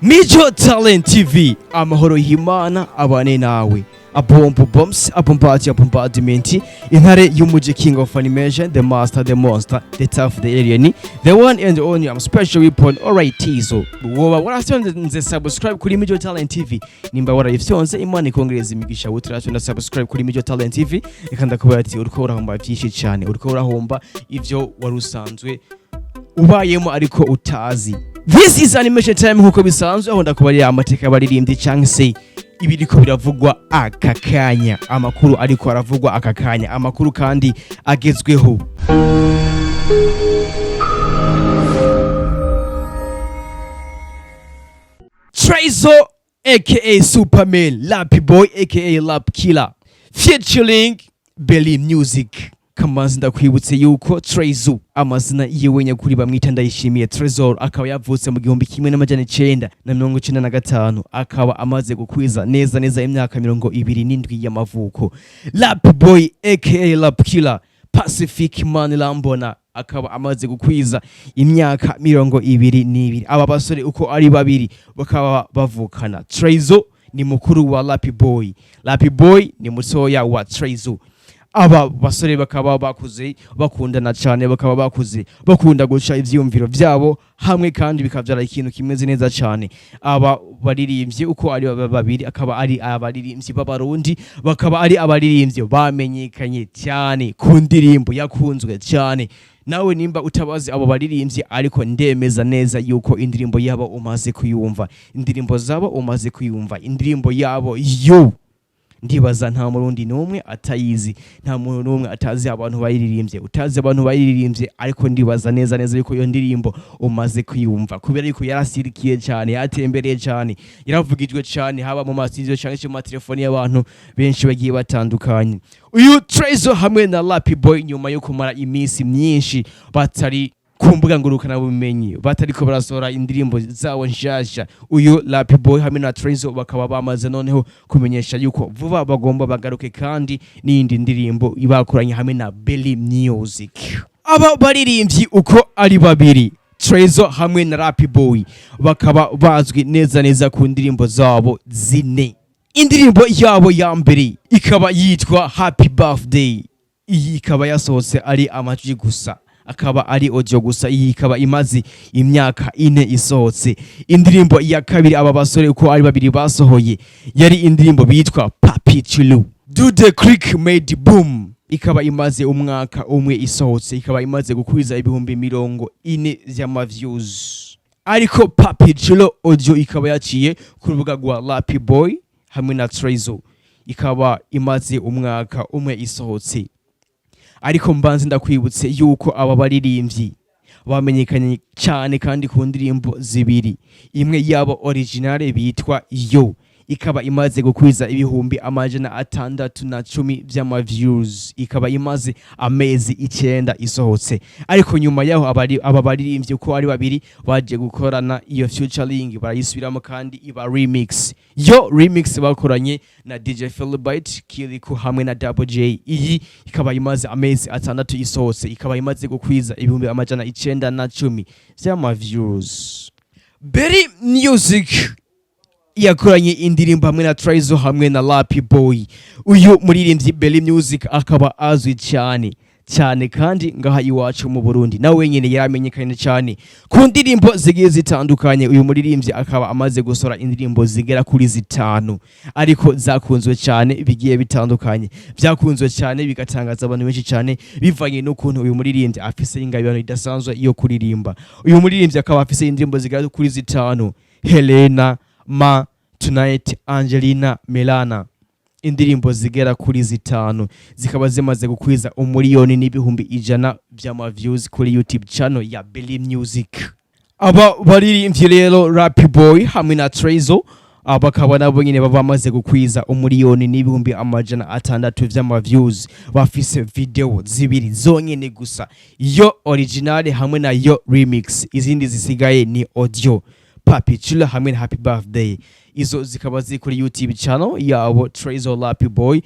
Mijo Talent TV, amahoro y'Imana abane nawe. Abombo bombs, abombati, abombardment, intare y'umuji, king of animation, the master, the monster, the tough, the alien, the one and only. I'm special weapon. Alright, Tizo, woba warafyonze subscribe kuri Mijo Talent TV? Nimba warayifyonze, Imana ikongereza imigisha. Utarafyonda subscribe kuri Mijo Talent TV, reka ndakubwira ati uriko urahomba byinshi cyane, uriko urahomba ivyo wari usanzwe ubayemo ariko utazi. This is Animation Time nkuko bisanzwe, aho ndakubarira amateka y'abaririmbyi cyangwa se ibiriko biravugwa aka kanya, amakuru ariko aravugwa aka kanya, amakuru kandi agezweho. Trezo aka Superman, Lappy Boy aka Lap Killer, featuring Belly Music. Kamanzi, ndakwibutse yuko Trezo amazina yiwe nyakuri bamwita Ndayishimiye Tresor, akaba yavutse mu 1995, akaba amaze gukwiza neza neza imyaka 27 y'amavuko. Lap Boy aka Lap Killer, Pacific Manirambona, akaba amaze gukwiza imyaka 22. Aba basore uko ari babiri bakaba bavukana. Trezo ni mukuru wa Lappy Boy, Lappy Boy ni mutoya wa Trezo. Aba basore bakaba bakuze bakundana cyane, bakaba bakuze bakunda guca ivyiyumviro vyabo hamwe kandi bikavyara ikintu kimeze neza cyane. Aba baririmbyi uko ari babiri akaba ari abaririmbyi b'Abarundi, bakaba ari abaririmbyi bamenyekanye cyane ku ndirimbo yakunzwe cyane. Nawe nimba utabazi abo baririmbyi, ariko ndemeza neza yuko indirimbo yabo umaze kuyumva, indirimbo zabo umaze kuyumva, indirimbo yabo yo ndibaza nta Murundi n'umwe atayizi, nta muntu n'umwe atazi abantu bayiririmbye. Utazi abantu bayiririmbye, ariko ndibaza neza neza yuko iyo ndirimbo umaze kuyumva, kubera yuko yarasirikiye cyane, yatembereye cyane, yaravugijwe cyane, haba mu masizo cyangwa se mu matelefoni y'abantu benshi bagiye batandukanye. Uyu Trezo hamwe na Lappy Boy, nyuma yo kumara iminsi myinshi batari ku mbuga ngurukanabumenyi, batariko barasohora indirimbo zabo nshasha, uyu Lappy Boy hamwe na Trezo bakaba bamaze noneho kumenyesha yuko vuba bagomba bagaruke kandi n'iyindi ndirimbo bakoranye hamwe na Belly Music. Aba baririmbyi uko ari babiri, Trezo hamwe na Lappy Boy, bakaba bazwi neza neza ku ndirimbo zabo zine. Indirimbo yabo ya mbere ikaba yitwa Happy Birthday. Iyi ikaba yasohotse ari amajwi gusa, akaba ari audio gusa. Iyi ikaba imaze imyaka 4 isohotse. Indirimbo ya kabiri aba basore uko ari babiri basohoye yari indirimbo bitwa Papi Chulu Do The Click Made Boom, ikaba imaze umwaka umwe isohotse, ikaba imaze gukwiza 40,000 vy'ama views. Ariko Papi Chulu audio ikaba yaciye ku rubuga rwa Lappy Boy hamwe na Trezo, ikaba imaze umwaka umwe isohotse. Ariko mbanze ndakwibutse yuko aba baririmbyi bamenyekanye cyane kandi ku ndirimbo zibiri. Imwe yabo originale bitwa Yo, ikaba imaze gukwiza 610,000 vy'ama views, ikaba imaze amezi 9 isohotse. Ariko nyuma yaho aba baririmbyi uko ari babiri baje gukorana iyo featuring, barayisubiramo kandi iba remix. Yo remix bakoranye na DJ Philbert Kiriku hamwe na Double J. Iyi ikaba imaze amezi 6 isohotse, ikaba imaze gukwiza 910,000 vy'ama views. Berry Music yakoranye indirimbo hamwe na Trizo hamwe na Lappy Boy. Uyu muririmbyi Berry Music akaba azwi cyane cyane kandi ngaha iwacu mu Burundi, nawe wenyine yaramenyekanye cyane ku ndirimbo zigiye zitandukanye. Uyu muririmbyi akaba amaze gusohora indirimbo zigera kuri zitanu, ariko zakunzwe cyane bigiye bitandukanye, byakunzwe cyane bigatangaza abantu benshi cyane, bivanye n'ukuntu uyu muririmbyi afise ingabirano idasanzwe yo kuririmba. Uyu muririmbyi akaba afise indirimbo zigera kuri zitanu: Helena, Ma Tonight, Angelina, Melana. Indirimbo zigera kuri zitanu zikaba zimaze gukwiza 1,100,000 vy'ama views kuri YouTube channel ya Billy Music. Aba baririmbyi rero, Rappy Boy hamwe na Trezo, bakaba nabo nyine baba bamaze gukwiza 1,600,000 vy'ama views. Bafise video zibiri zonyene gusa, yo original hamwe na yo remix, izindi zisigaye ni audio: Papi Chula hamwe na Happy Birthday. Izo zikaba ziri kuri YouTube channel yabo Trezo, Lappy Boy.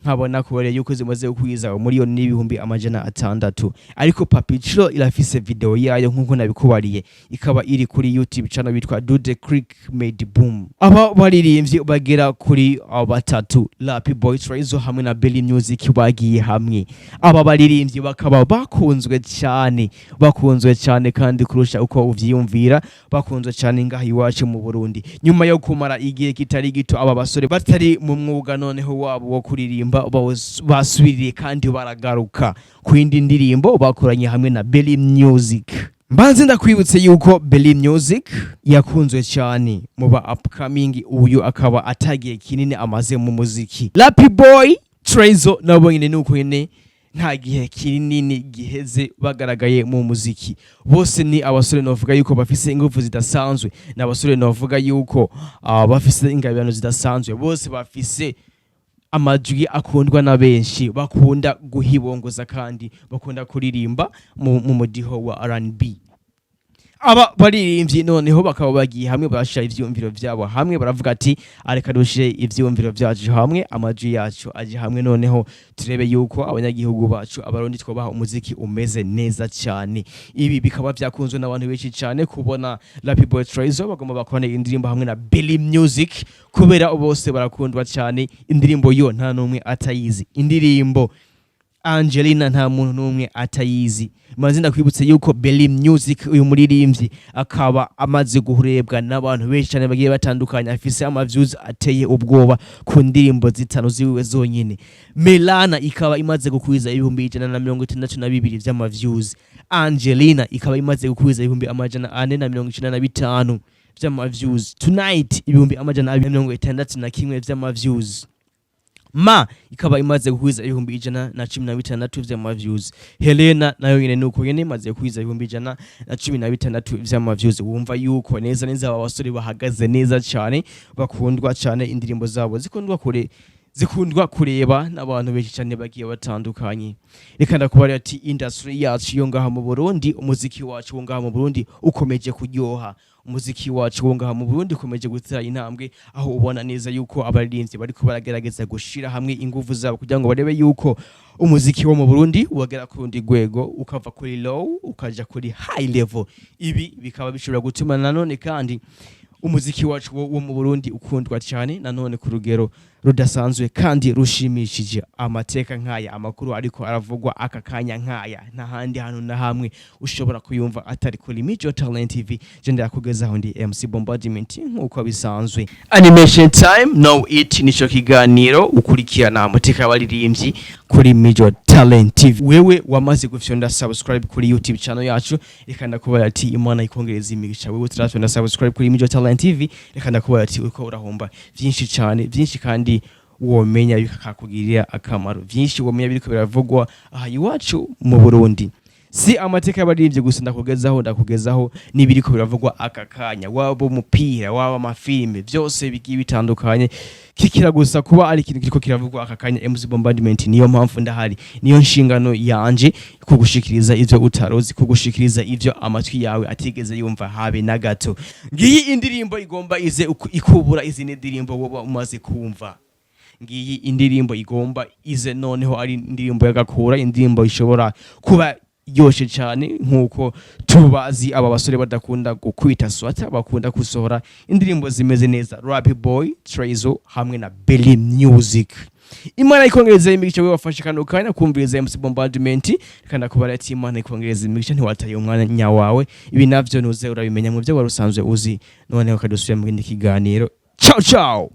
Nkabona kubera yuko zimaze gukwiza 1,600,000. Ariko Papi Chulo irafise video yayo, nkuko nabikubariye, ikaba iri kuri YouTube channel bitwa Do The Creek Made Boom. Aba baririmbyi bagera kuri batatu, Lapi Boy, Trayzo hamwe na Belly Music, bagiye hamwe. Aba baririmbyi bakaba bakunzwe cyane, bakunzwe cyane kandi kurusha uko uvyiyumvira, bakunzwe cyane ngaha iwacu mu Burundi. Nyuma yo kumara igihe kitari gito aba basore batari mu mwuga noneho wabo wo kuririmba, basubiriye kandi baragaruka ku yindi ndirimbo bakoranye hamwe na Belly Music. Mbanze ndakwibutse yuko Belly Music yakunzwe cyane mu ba upcoming, uyu akaba atagiye kinini amaze mu muziki. Lapi Boy Trayzo nabo nyine nuko nyine nta gihe kinini giheze bagaragaye mu muziki. Bose ni abasore novuga yuko bafise ingufu zidasanzwe, ni abasore novuga yuko bafise ingabirano zidasanzwe. Bose bafise amajwi akundwa na benshi, bakunda guhibongoza kandi bakunda kuririmba mu mudiho wa R&B. Aba baririmbyi noneho bakaba bagiye hamwe, barashira ivyiyumviro vyabo hamwe, baravuga ati: "Areka dushire ivyiyumviro vyacu hamwe, amajwi yacu aje hamwe, noneho turebe yuko abanyagihugu bacu Abarundi twobaha umuziki umeze neza cyane." Ibi bikaba vyakunzwe n'abantu benshi cyane, kubona Lapi Boy Trayzo bagomba bakorane indirimbo hamwe na Billy Music, kubera bose barakundwa cyane. Indirimbo yo nta n'umwe atayizi, indirimbo Angelina nta muntu n'umwe atayizi. Maze ndakwibutse yuko Belly Music, uyu muririmbyi, akaba amaze guhurebwa n'abantu benshi cyane bagiye batandukanye, afise ama views ateye ubwoba ku ndirimbo zitanu ziwiwe zonyine. Melana ikaba imaze gukwiza 162,000 vy'ama views, Angelina ikaba imaze gukwiza 495,000 vy'ama views, Tonight 261,000 vy'ama views, Ma ikaba imaze guhuza 116,000 vy'ama views, Helena nayo nyene nuko nyene imaze guhuza 116,000 vy'ama views. Wumva yuko neza neza aba basore bahagaze neza cyane, bakundwa cyane, indirimbo zabo zikundwa kure, zikundwa kureba n'abantu benshi cyane bagiye batandukanye. Reka ndakubarira ati industry yacu yo ngaha mu Burundi, umuziki wacu wo ngaha mu Burundi ukomeje kuryoha, umuziki wacu wo ngaha mu Burundi ukomeje gutera intambwe, aho ubona neza yuko abaririmbyi bariko baragerageza gushira hamwe ingufu zabo kugira ngo barebe yuko umuziki wo mu Burundi wagera ku rundi rwego, ukava kuri low ukaja kuri high level. Ibi bikaba bishobora gutuma nanone kandi umuziki wacu wo mu Burundi ukundwa cyane nanone ku rugero rudasanzwe kandi rushimishije. Amateka nk'aya, amakuru ariko aravugwa aka kanya nk'aya, nta handi hantu na hamwe ushobora kuyumva atari kuri Mijo Talent TV. Je ndakugezaho ndi MC Bombardment nk'uko bisanzwe. Animation Time Know It nico kiganiro ukurikirana amateka y'abaririmbyi kuri Mijo Talent TV. Wewe wamaze gufyonda subscribe kuri YouTube channel yacu, reka ndakubara ati Imana ikongereza imigisha. Wewe utarafyonda subscribe kuri Mijo Talent TV, reka ndakubara ati uriko urahomba vyinshi cyane, vyinshi kandi womenya bikakugirira akamaro, vyinshi womenya biriko biravugwa aha iwacu mu Burundi. Si amateka y'abaririmbyi gusa ndakugezaho, ndakugezaho n'ibiriko biravugwa aka kanya, waba umupira, waba amafilime, byose bigiye bitandukanye, kikira gusa kuba ari ikintu kiriko kiravugwa aka kanya. MC Bombardment, niyo mpamvu ndahari, niyo nshingano yanje kugushikiriza ivyo utarozi, kugushikiriza ivyo amatwi yawe atigeze yumva habe na gato. Ngiyi indirimbo igomba ize ikubura izindi ndirimbo woba umaze kumva. Ngiyi indirimbo igomba ize noneho ari indirimbo y'agakura, indirimbo ishobora kuba yoshe cyane, nk'uko tubazi aba basore badakunda gukwita swata, bakunda gusohora indirimbo zimeze neza. Rap Boy Trezo hamwe na Belly Music. Imana ikongereza imigisha we wafashe kano kanya kumviriza MC Bombardment. Kandi akubara ati Imana ikongereza imigisha, ntiwataye umwanya wawe. Ibi navyo ntuze urabimenya mu byo wari usanzwe uzi. Noneho kadusubira mu kindi kiganiro. Ciao ciao.